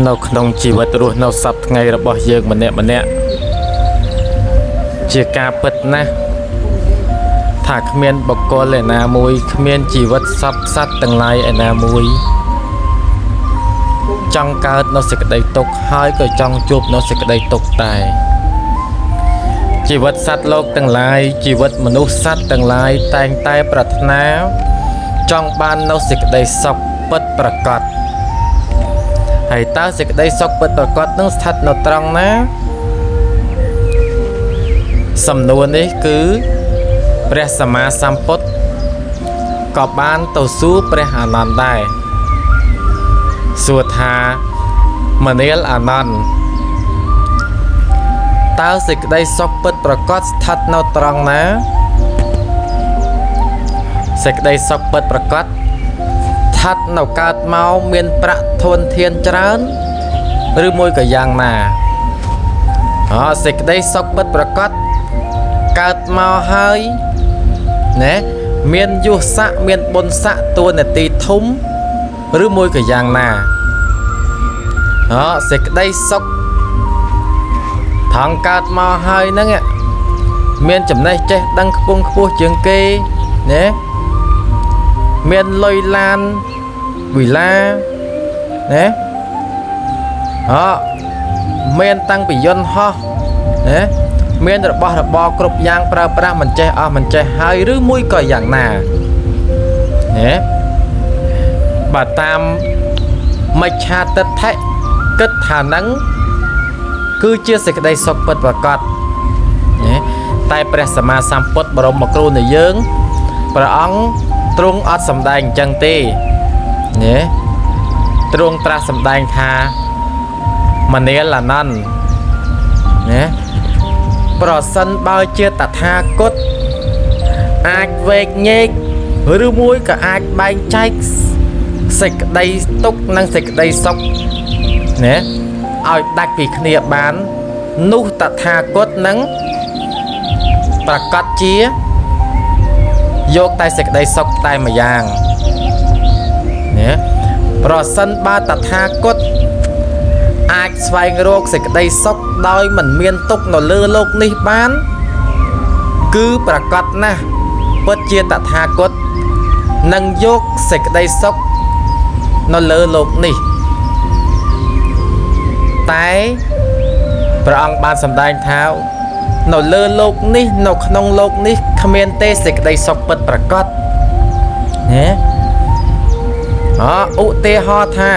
នៅក្នុងជីវិតរស់នៅសប្តាហ៍ថ្ងៃរបស់យើងម្នាក់ម្នាក់ជាការពិតណាស់ថាគ្មានបុគ្គលឯណាមួយគ្មានជីវិតសត្វសត្វទាំងឡាយឯណាមួយ ចង់កើតនៅសេចក្តីទុក្ខហើយក៏ចង់ជួបនៅសេចក្តីទុក្ខដែរជីវិតសត្វលោកទាំងឡាយជីវិតមនុស្សសត្វទាំងឡាយតែងតែប្រាថ្នា ចង់បាននៅសេចក្តីសុខពិតប្រាកដហើយតើសេចក្តីសុខពិតប្រាកដនឹងស្ថិតនៅត្រង់ណាសំណួរនេះគឺព្រះសម្មាសម្ពុទ្ធក៏បានទៅសួរព្រះអានន្ទដែរសួរថាមនាលអានន្ទតើសេចក្តីសុខពិតប្រាកដស្ថិតនៅត្រង់ណាសេចក្តីសុខពិតប្រាកដស្ថិតនៅកើតមកមានប្រាក់ធនធានច្រើនឬមួយក៏យ៉ាងណាអសេចក្តីសុខពិតប្រាកដកើតមកហើយណាមានយុស័កមានបុណ្យស័ក្តិតួនាទីធំឬមួយក៏យ៉ាងណាអសេចក្តីសុខថងកើតមកហើយហ្នឹងមានចំណេះចេះដឹងខ្ពង់ខ្ពស់ជាងគេណាមានលុយឡានវិឡាណាអមានតាំងពីយន្តហោះណាមានរបស់របរគ្រប់យ៉ាងប្រើប្រាស់មិនចេះអស់មិនចេះហើយឬមួយក៏យ៉ាងណាណាបើតាមមិច្ឆាទិដ្ឋិគិតថានឹងគឺជាសេចក្តីសុខពិតប្រាកដណាតែព្រះសម្មាសម្ពុទ្ធបរមគ្រូនៃយើងព្រះអង្គទ្រង់អត់សម្ដែងអញ្ចឹងទេណាទ្រង់ត្រាស់សម្ដែងថាមនាលអានន្ទណាប្រសិនបើជាតថាគតអាចវែកញែកឬមួយក៏អាចបែងចែកសេចក្តីទុក្ខនិងសេចក្តីសុខណាឲ្យដាច់ពីគ្នាបាននោះតថាគតនឹងប្រកាសជាយកតែសេចក្តីសុខតែម្យ៉ាងណាប្រសិនបើតថាគតអាចស្វែងរកសេចក្តីសុខដោយមិនមានទុក្ខនៅលើលោកនេះបាន គឺប្រកាសណាស់ពិតជាតថាគតនឹងយកសេចក្តីសុខនៅលើលោកនេះតែព្រះអង្គបានសម្ដែងថានៅលើលោកនេះនៅក្នុងលោកនេះគ្មានទេសេចក្តីសុខពិតប្រាកដណាអឧទាហរណ៍ថា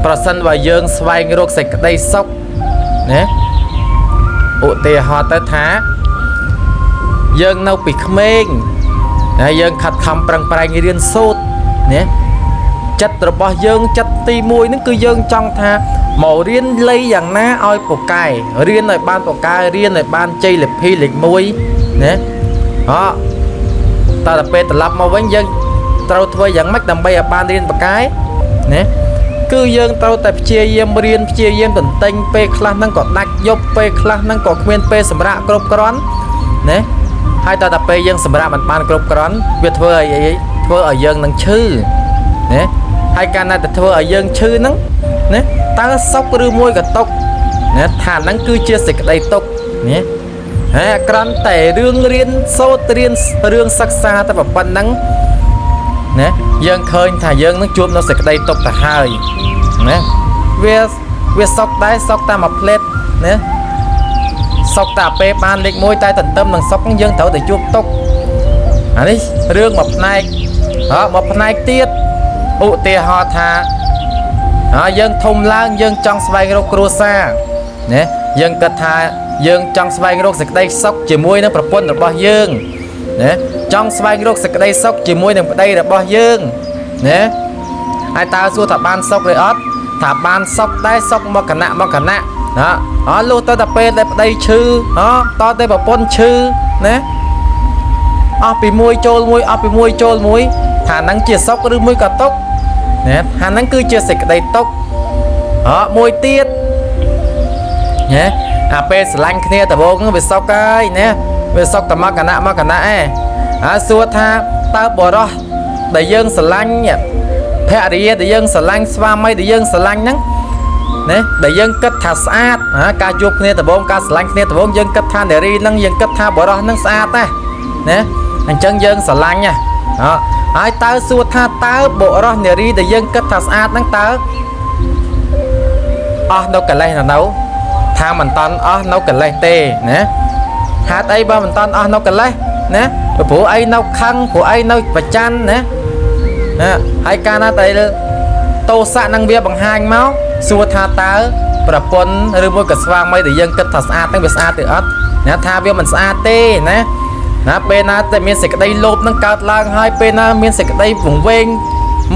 ប្រសិនបើយើងស្វែងរកសេចក្តីសុខណាឧទាហរណ៍ទៅថាយើងនៅពីក្មេងណាយើងខិតខំប្រឹងប្រែងរៀនសូត្រណាចិត្តរបស់យើងចិត្តទី1ហ្នឹងគឺយើងចង់ថាមករៀនលៃយ៉ាងណាឲ្យពូកែរៀនឲ្យបានពូកែរៀនឲ្យបានជ័យលាភីលេខ1ណាអតើដល់ពេលត្រឡប់មកវិញយើងត្រូវធ្វើយ៉ាងម៉េចដើម្បីឲ្យបានរៀនពូកែណាគឺយើងត្រូវតែព្យាយាមរៀនព្យាយាមទន្ទិញពេលខ្លះហ្នឹងក៏ដាច់យប់ពេលខ្លះហ្នឹងក៏គ្មានពេលសម្រាកគ្រប់គ្រាន់ណាហើយតើតែពេលយើងសម្រាកមិនបានគ្រប់គ្រាន់វាធ្វើឲ្យអីធ្វើឲ្យយើងនឹងឈឺណាហើយកាលណាតែធ្វើឲ្យយើងឈឺហ្នឹងណាតើសុខឬមួយក៏ទុក្ខណាថាហ្នឹងគឺជាសេចក្តីទុក្ខណាហេគ្រាន់តែរឿងរៀនសូត្ររៀនរឿងសិក្សាតែប៉ុណ្្នឹងណាយើងឃើញថាយើងនឹងជួបនៅសេចក្តីទុក្ខទៅហើយណាវាវាសុខដែរសុខតាមមួយផ្លេតណាសុខតែពេលបានលេខ1តែទន្ទឹមនឹងសុខហ្នឹងយើងត្រូវតែជួបទុក្ខអានេះរឿងមួយផ្នែកហ៎មួយផ្នែកទៀតឧទាហរណ៍ថាហើយយើងធំឡើងយើងចង់ស្វែងរកគ្រួសារណាយើងគិតថាយើងចង់ស្វែងរកសេចក្តីសុខជាមួយនឹងប្រពន្ធរបស់យើងណាចង់ស្វែងរកសេចក្តីសុខជាមួយនឹងប្តីរបស់យើងណាហើយតើសួរថាបានសុខឬអត់ថាបានសុខដែរសុខមកគណៈមកគណៈណាអត់លុះទៅតែពេលដែលប្តីឈឺហ៎តតែប្រពន្ធឈឺណាអស់ពីមួយចូលមួយអស់ពីមួយចូលមួយថាហ្នឹងជាសុខឬមួយក៏ទុក្ខណាថាហ្នឹងគឺជាសេចក្តីទុក្ខអមួយទៀតណាអាពេលស្រឡាញ់គ្នាដំបូងហ្នឹងវាសុខហើយណាវាសុខតែមកគណៈមកគណៈឯងហើយសួរថាតើបរោះដែលយើងស្រឡាញ់នេះ ភរិយាដែលយើងស្រឡាញ់ស្វាមីដែលយើងស្រឡាញ់ហ្នឹងណាដែលយើងគិតថាស្អាតការជួបគ្នាដំបូងការស្រឡាញ់គ្នាដំបូងយើងគិតថានារីហ្នឹងយើងគិតថាបុរសហ្នឹងស្អាតណាស់ណាអញ្ចឹងយើងស្រឡាញ់ណាហើយតើសួរថាតើបុរសនារីដែលយើងគិតថាស្អាតហ្នឹងតើអស់នៅកលេសនៅថាមិនតន់អស់នៅកលេសទេណាហេតុអីបើមិនតន់អស់នៅកលេសណាព្រោះអីនៅខឹងព្រោះអីនៅប្រច័នណាណាហើយកាលណាតែទោសៈនឹងវាបង្ហាញមកសួរថាតើប្រពន្ធឬមួយក៏ស្វាមីដែលយើងគិតថាស្អាតហ្នឹងវាស្អាតឬអត់ណាថាវាមិនស្អាតទេណាណាពេលណាតែមានសេចក្តីលោភនឹងកើតឡើងហើយពេលណាមានសេចក្តីវង្វេង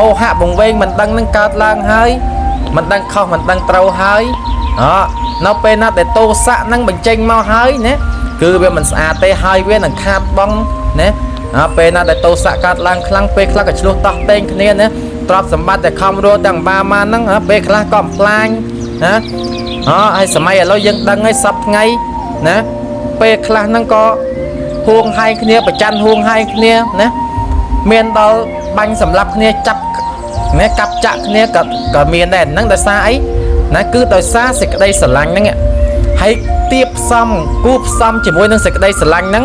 មោហៈវង្វេងមិនដឹងនឹងកើតឡើងហើយមិនដឹងខុសមិនដឹងត្រូវហើយអនៅពេលណាដែលទោសៈនឹងបញ្ចេញមកហើយណាគឺវាមិនស្អាតទេហើយវានឹងខាតបង់ណាពេលណាដែលទោសៈកើតឡើងខ្លាំងពេលខ្លះក៏ឆ្លោះតោះតេងគ្នាណាទ្រព្យសម្បត្តិដែលខំរស់ទាំងបាម៉ានហ្នឹងពេលខ្លះក៏បំផ្លាញណាអហើយសម័យឥឡូវយើងដឹងហើយសពថ្ងៃណាពេលខ្លះហ្នឹងក៏ហួងហែងគ្នាប្រច័នហួងហែងគ្នាណាមានដល់បាញ់សម្លាប់គ្នាចាប់ណាកាប់ចាក់គ្នាក៏មានដែរហ្នឹងដោយសារអីណាគឺដោយសារសេចក្តីស្រឡាញ់ហ្នឹងហើយទៀបផ្សំគូផ្សំជាមួយនឹងសេចក្តីស្រឡាញ់ហ្នឹង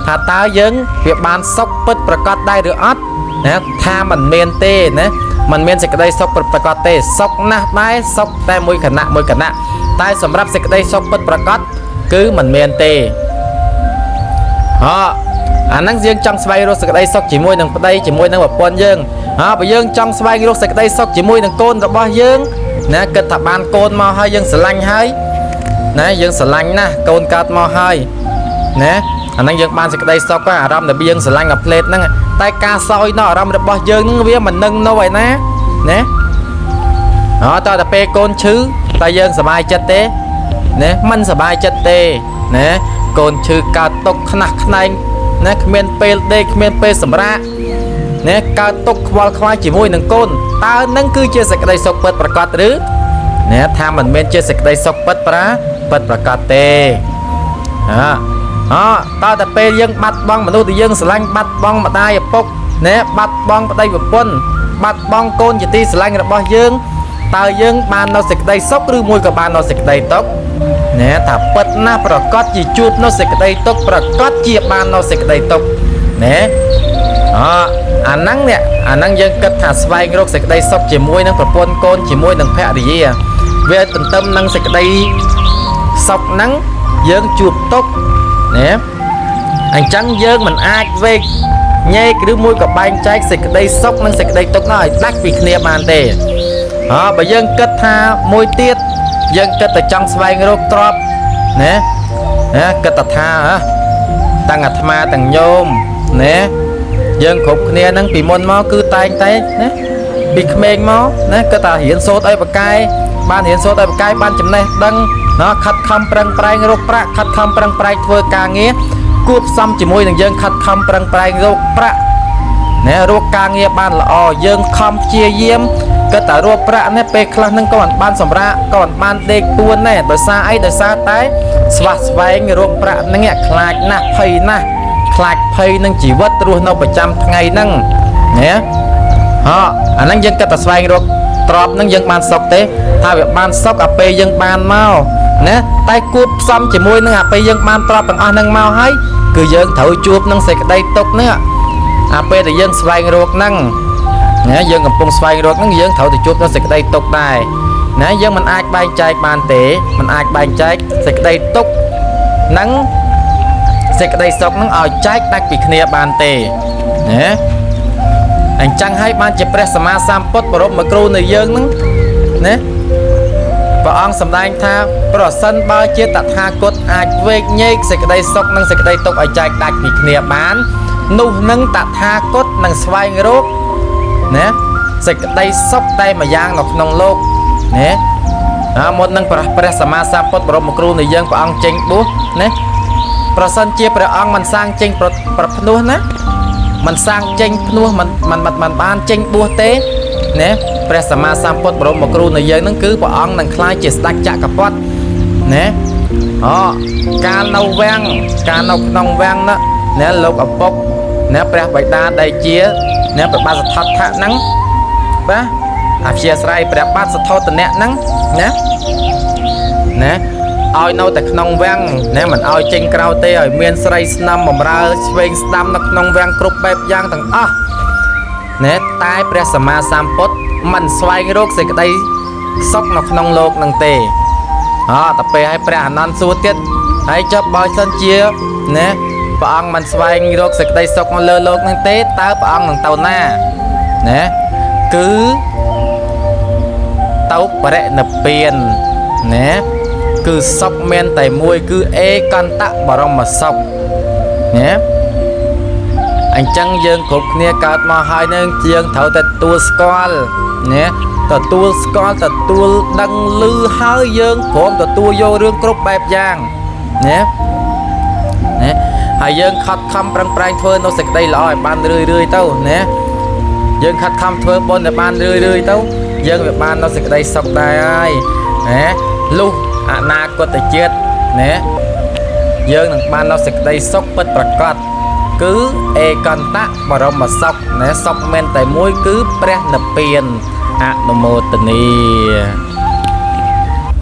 ថាតើយើងវាបានសុខពិតប្រកបដែរឬអត់ណាថាមិនមានទេណាมันមានសេចក្តីសុខពិតប្រកបទេសុខណាស់ដែរសុខតែមួយខណៈមួយខណៈតែសម្រាប់សេចក្តីសុខពិតប្រកបគឺមិនមានទេអអាហ្នឹងយើងចង់ស្វែងរកសេចក្តីសុខជាមួយនឹងប្តីជាមួយនឹងប្រពន្ធយើងបើយើងចង់ស្វែងរកសេចក្តីសុខជាមួយនឹងកូនរបស់យើងណាគិតថាបានកូនមកហើយយើងស្រឡាញ់ហើយណាយើងស្រឡាញ់ណាស់កូនកើតមកហើយណាអាហ្នឹងយើងបានសេចក្តីសុខអារម្មណ៍ដែលយើងស្រឡាញ់អាផ្លេតហ្នឹងតែការសោយនៅអារម្មណ៍របស់យើងហ្នឹងវាមិននឹងនៅឯណាណាអតើតែពេលកូនឈឺតែយើងសប្បាយចិត្តទេណាមិនសប្បាយចិត្តទេណាកូនឈឺកើតទុកខ្នះខ្នែងណាគ្មានពេលដេកគ្មានពេលសម្រាកណាកើតទុកខ្វល់ខ្វាយជាមួយនឹងកូនតើនឹងគឺជាសេចក្តីសុខពិតប្រាកដឬណាថាមិនមែនជាសេចក្តីសុខពិតប្រាកដទេអតើតែពេលយើងបាត់បង់មនុស្សដែលយើងស្រឡាញ់បាត់បង់ម្ដាយឪពុកណាបាត់បង់ប្តីប្រពន្ធបាត់បង់កូនជាទីស្រឡាញ់របស់យើងតើយើងបាននៅសេចក្តីសុខឬមួយក៏បាននៅសេចក្តីទុក្ខណាថាពិតណាស់ប្រកបជាជួបនៅសេចក្តីទុក្ខប្រកបជាបាននៅសេចក្តីទុក្ខណាអអាហ្នឹងនេះអាហ្នឹងយើងគិតថាស្វែងរកសេចក្តីសុខជាមួយនឹងប្រពន្ធកូនជាមួយនឹងភរិយាវាទន្ទឹមនឹងសេចក្តីសុខហ្នឹងយើងជួបទុក្ខណាអញ្ចឹងយើងមិនអាចវេកញែកឬមួយក៏បែងចែកសេចក្តីសុខនិងសេចក្តីទុក្ខនោះឲ្យដាច់ពីគ្នាបានទេបើយើងគិតថាមួយទៀតយើងគិតតែចង់ស្វែងរកទ្រព្យណាណាគិតតែថាតាំងអាត្មាទាំងញោមណាយើងគ្រប់គ្នាហ្នឹងពីមុនមកគឺតែងតែណាពីក្មេងមកណាគិតថារៀនសូត្រឲ្យបកែបានរៀនសូត្រឲ្យបកែបានចំណេះដឹងណាខិតខំប្រឹងប្រែងរកប្រាក់ខិតខំប្រឹងប្រែងធ្វើការងារគួបផ្សំជាមួយនឹងយើងខិតខំប្រឹងប្រែងរកប្រាក់ណារកការងារបានល្អយើងខំព្យាយាមគិតតែរកប្រាក់នេះពេលខ្លះហ្នឹងក៏មិនបានសម្រាកក៏មិនបានដេកពួនដែរដោយសារអីដោយសារតែស្វះស្វែងរកប្រាក់ហ្នឹងខ្លាចណាស់ភ័យណាស់ខ្លាចភ័យនឹងជីវិតរស់នៅប្រចាំថ្ងៃហ្នឹងណាអាហ្នឹងយើងគិតតែស្វែងរកទ្រព្យហ្នឹងយើងបានសុខទេថាវាបានសុខអាពេលយើងបានមកណាតែគួបផ្សំជាមួយនឹងអាពេលយើងបានទ្រព្យទាំងអស់ហ្នឹងមកហើយគឺយើងត្រូវជួបនឹងសេចក្តីទុក្ខនេះអាពេលដែលយើងស្វែងរកហ្នឹងណាយើងកំពុងស្វែងរកហ្នឹងយើងត្រូវទៅជួបនឹងសេចក្តីទុក្ខដែរណាយើងមិនអាចបែងចែកបានទេមិនអាចបែងចែកសេចក្តីទុក្ខនិងសេចក្តីសុខហ្នឹងឲ្យចែកដាច់ពីគ្នាបានទេណាអញ្ចឹងហើយបានជាព្រះសម្មាសម្ពុទ្ធបរមគ្រូនៃយើងហ្នឹងណាព្រះអង្គសម្ដែងថាប្រសិនបើជាតថាគតអាចវេកញែកសេចក្តីសុខនិងសេចក្តីទុក្ខឲ្យចែកដាច់ពីគ្នាបាននោះនឹងតថាគតនឹងស្វែងរកណាសេចក្តីសុខតែម្យ៉ាងនៅក្នុងលោកណាមុននឹងព្រះសម្មាសម្ពុទ្ធបរមគ្រូនៃយើងព្រះអង្គចេញបួសណាប្រសិនជាព្រះអង្គមិនសាងចេញប្រភ្នោះណាមិនសាងចេញភ្នោះមិនមិនមិនបានចេញបួសទេណាព្រះសម្មាសម្ពុទ្ធបរមគ្រូនៃយើងនឹងគឺព្រះអង្គនឹងក្លាយជាស្ដេចចក្រពត្តិណាកាលនៅវាំងកាលនៅក្នុងវាំងណាណាលោកឪពុកណាព្រះបិតាដែលជាណាព្រះបាទសទ្ធត្ថៈហ្នឹង បាទអព្យាស្រ័យព្រះបាទសទ្ធោទនៈហ្នឹងណាណាឲ្យនៅតែក្នុងវាំងណាមិនឲ្យចេញក្រៅទេឲ្យមានស្រីស្នំបំរើឆ្វេងស្ដាំនៅក្នុងវាំងគ្រប់បែបយ៉ាងទាំងអស់ណាតែព្រះសម្មាសម្ពុទ្ធមិនស្វែងរកសេចក្តីសុខនៅក្នុងលោកនឹងទេអតែពេលឲ្យព្រះអានន្ទសួរទៀតហើយចុះបើសិនជាណាព្រះអង្គមិនស្វែងរកសេចក្តីសុខនៅលើលោកនឹងទេតើព្រះអង្គនឹងទៅណាណាគឺទៅបរិនិព្វានណាគឺសុខមានតែមួយគឺឯកន្តបរមសុខណាអញ្ចឹងយើងគ្រប់គ្នាកើតមកហើយនឹងជាងត្រូវតែទទួលស្គាល់ណាទទួលស្គាល់ទទួលដឹងឮហើយយើងព្រមទទួលយករឿងគ្រប់បែបយ៉ាងណាណាហើយយើងខត់ខំប្រឹងប្រែងធ្វើនៅសេចក្តីល្អឲ្យបានរឿយរឿយទៅណាយើងខិតខំធ្វើបុណ្យឲ្យបានរឿយរឿយទៅយើងវាបាននៅសេចក្តីសុខដែរហើយណាលុះអនាគតជាតិណាយើងនឹងបាននៅសេចក្តីសុខពិតប្រាកដគឺឯកន្តៈបរមសុខណាសុខមានតែមួយគឺព្រះនិព្វានអនុមោទនី។